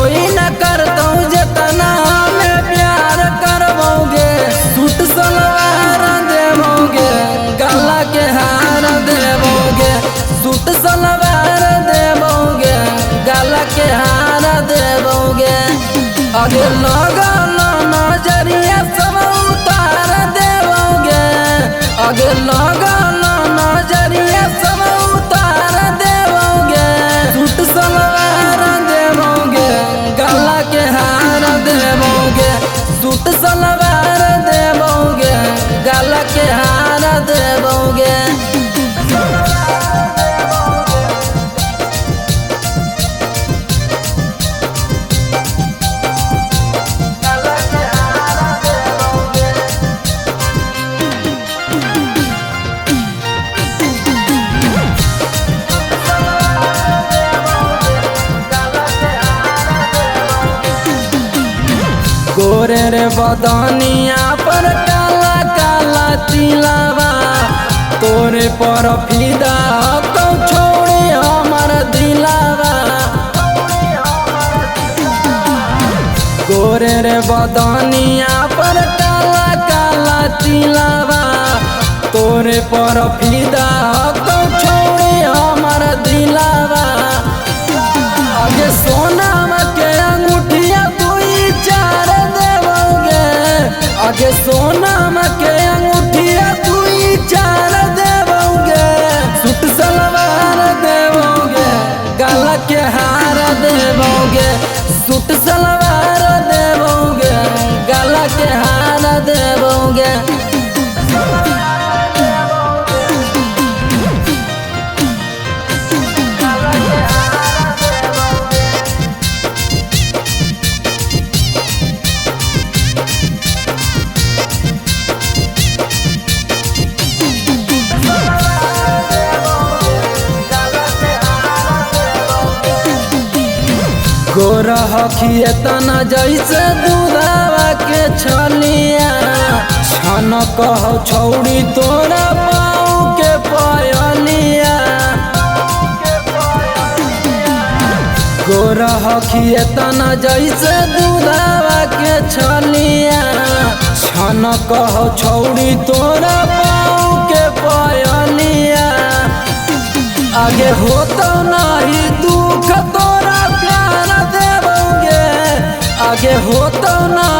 कोई न करतो जितना मैं प्यार करबोगे। सूट सलवार देबोगे गला के हार देबोगे, सूट सलवार देबोगे गला के हार देबोगे। आगे लगल नजरिया सब उतार देबोगे, आगे लगल नजरिया सब उतार देबोगे। सूट सलवार देबोगे गला के हार देबोगे, सूट सलवार देबोगे गला के हार देबोगे। गोरे रे बदनिया पर काला काला तिलावा, तोरे पर फिदा तो छोड़े हमर दिलावा। गोरे रे बदनिया पर काला काला तिलावा, तोरे पर फिदा तो छोड़े हमर दिलावा। आगे सोना के अंगूठिया दुई चार देबोगे, आगे सोना के अंगूठिया दुई चार देबोगे। सूट सलवार देबोगे गला के हार देबोगे, सूट सलवार देबोगे गला के हार देबोगे। गोरा हखिए तना जैसे दूधावा के छलिया, छन कह छौड़ी तोरा पाँव के पायलिया। गोरा हखिए तना जैसे दूधावा के छलिया, छन कह छौड़ी तोरा पाँव के पायलिया। आगे होतो नहीं दुख तोरा प्यार देबोगे, आगे होतो नहीं।